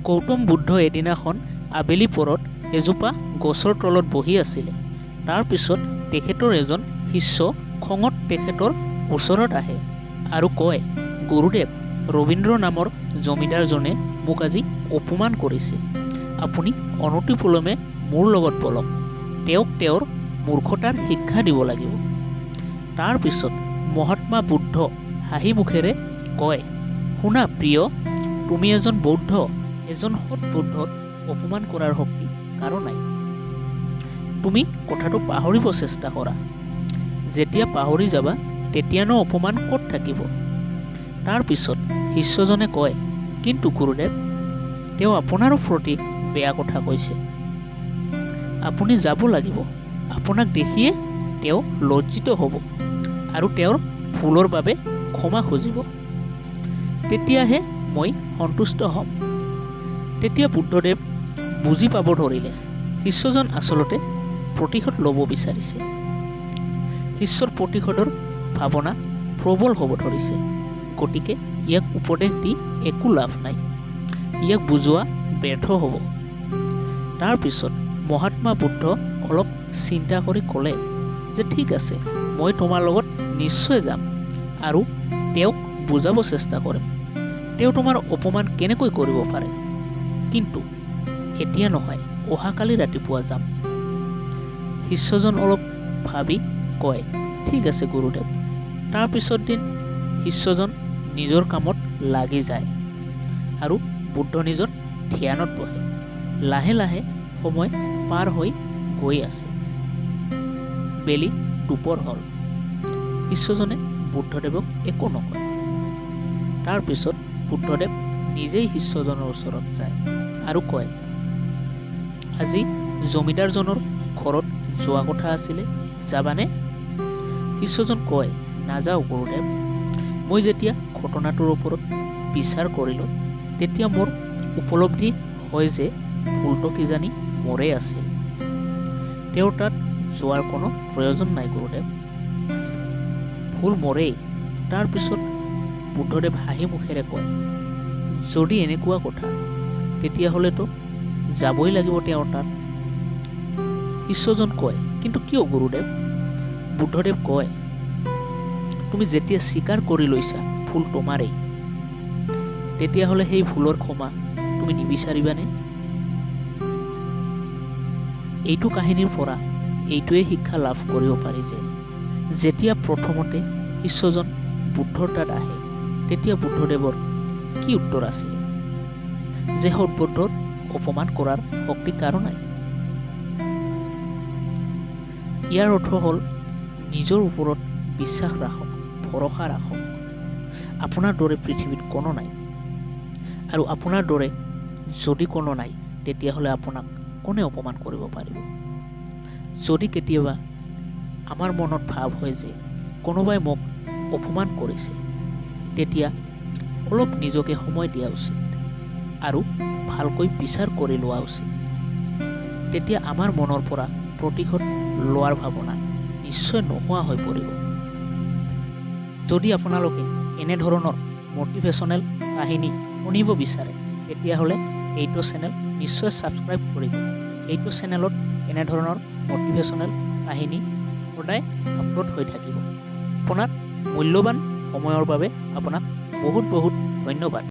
গৌতম বুদ্ধ এদিনাখন আবেলি পৰত এজোপা গছৰ তলত বহি আছিলে। তাৰপিছত তেখেতৰ এজন শিষ্য খঙত তেখেতৰ ওচৰত আহে আৰু কয়, গুৰুদেৱ, ৰবীন্দ্ৰ নামৰ জমিদাৰজনে মোক আজি অপমান কৰিছে। আপুনি অনতিপলমে মোৰ লগত বলক, তেওঁক তেওঁৰ মূৰ্খতাৰ শিক্ষা দিব লাগিব। তাৰপিছত মহাত্মা বুদ্ধ হাঁহি মুখেৰে কয়, শুনা প্ৰিয়, তুমি এজন বৌদ্ধ, এজন সৎ বৌদ্ধৰ অপমান কৰাৰ শক্তি কাৰো নাই। তুমি কথাটো পাহৰিব চেষ্টা কৰা। যেতিয়া পাহৰি যাবা তেতিয়ানো অপমান ক'ত থাকিব? তাৰপিছত শিষ্যজনে কয়, কিন্তু গুৰুদেৱ, তেওঁ আপোনাৰো প্ৰতি বেয়া কথা কৈছে। আপুনি যাব লাগিব। আপোনাক দেখিয়ে তেওঁ লজ্জিত হ'ব আৰু তেওঁৰ ভুলৰ বাবে ক্ষমা খুজিব। তেতিয়াহে মই সন্তুষ্ট হ'ম। তেতিয়া বুদ্ধদেৱ বুজি পাব ধৰিলে শিষ্যজন আচলতে প্ৰতিশোধ ল'ব বিচাৰিছে। শিষ্যৰ প্ৰতিশোধৰ ভাৱনা প্ৰবল হ'ব ধৰিছে। গতিকে ইয়াক উপদেশ দি একো লাভ নাই, ইয়াক বুজোৱা ব্যৰ্থ হ'ব। তাৰপিছত মহাত্মা বুদ্ধ অলপ চিন্তা কৰি ক'লে যে ঠিক আছে, মই তোমাৰ লগত নিশ্চয় যাম আৰু তেওঁক বুজাব চেষ্টা কৰিম। তেওঁ তোমাৰ অপমান কেনেকৈ কৰিব পাৰে? কিন্তু এতিয়া নহয়, অহাকালি ৰাতিপুৱা যাম। শিষ্যজন অলপ ভাবি কয়, ঠিক আছে গুৰুদেৱ। তাৰপিছত দিন শিষ্যজন নিজৰ কামত লাগি যায় আৰু বুদ্ধ নিজৰ ধ্যানত বহে। লাহে লাহে সময় পাৰ হৈ গৈ আছে। বেলি দুপৰ হ'ল। শিষ্যজনে বুদ্ধদেৱক একো নকয়। তাৰপিছত বুদ্ধদেৱ নিজেই শিষ্যজনৰ ওচৰত যায় আৰু কয়, আজি জমিদাৰজনৰ ঘৰত যোৱা কথা আছিলে, যাবানে? শিষ্যজন কয়, নাযাওঁ গুৰুদেৱ। মই যেতিয়া ঘটনাটোৰ ওপৰত বিচাৰ কৰিলোঁ তেতিয়া মোৰ উপলব্ধি হয় যে ভুলটো কিজানি মোৰেই আছিল। তেওঁৰ তাত যোৱাৰ কোনো প্ৰয়োজন নাই গুৰুদেৱ, ভুল মোৰেই। তাৰপিছত বুদ্ধদেৱ হাঁহি মুখেৰে কয়, যদি এনেকুৱা কথা তেতিয়াহ'লেতো যাবই লাগিব তেওঁৰ তাত। শিষ্যজন কয়, কিন্তু কিয় গুৰুদেৱ? বুদ্ধদেৱ কয়, তুমি যেতিয়া স্বীকাৰ কৰি লৈছা ভুল তোমাৰেই, তেতিয়াহ'লে সেই ভুলৰ ক্ষমা তুমি নিবিচাৰিবানে? এইটো কাহিনীৰ পৰা এইটোৱে শিক্ষা লাভ কৰিব পাৰি যে যেতিয়া প্ৰথমতে শিষ্যজন বুদ্ধৰ তাত আহে তেতিয়া বুদ্ধদেৱৰ কি উত্তৰ আছিল? যে সৎবুদ্ধৰ অপমান কৰাৰ শক্তি কাৰো নাই। ইয়াৰ অৰ্থ হ'ল নিজৰ ওপৰত বিশ্বাস ৰাখক, ভৰসা ৰাখক। আপোনাৰ দৰে পৃথিৱীত কোনো নাই, আৰু আপোনাৰ দৰে যদি কোনো নাই তেতিয়াহ'লে আপোনাক কোনে অপমান কৰিব পাৰিব? যদি কেতিয়াবা আমাৰ মনত ভাৱ হয় যে কোনোবাই মোক অপমান কৰিছে, তেতিয়া অলপ নিজকে সময় দিয়া উচিত আৰু ভালকৈ বিচাৰ কৰি লোৱা উচিত। তেতিয়া আমাৰ মনৰ পৰা প্ৰতিশোধ লোৱাৰ ভাৱনা নিশ্চয় নোহোৱা হৈ পৰিব। যদি আপোনালোকে এনেধৰণৰ মটিভেশ্যনেল কাহিনী শুনিব বিচাৰে তেতিয়াহ'লে এইটো চেনেল নিশ্চয় ছাবস্ক্ৰাইব কৰিব। এইটো চেনেলত এনেধৰণৰ মটিভেশ্যনেল কাহিনী সদায় আপলোড হৈ থাকিব। আপোনাৰ মূল্যৱান সময়ৰ বাবে আপোনাক বহুত বহুত ধন্যবাদ।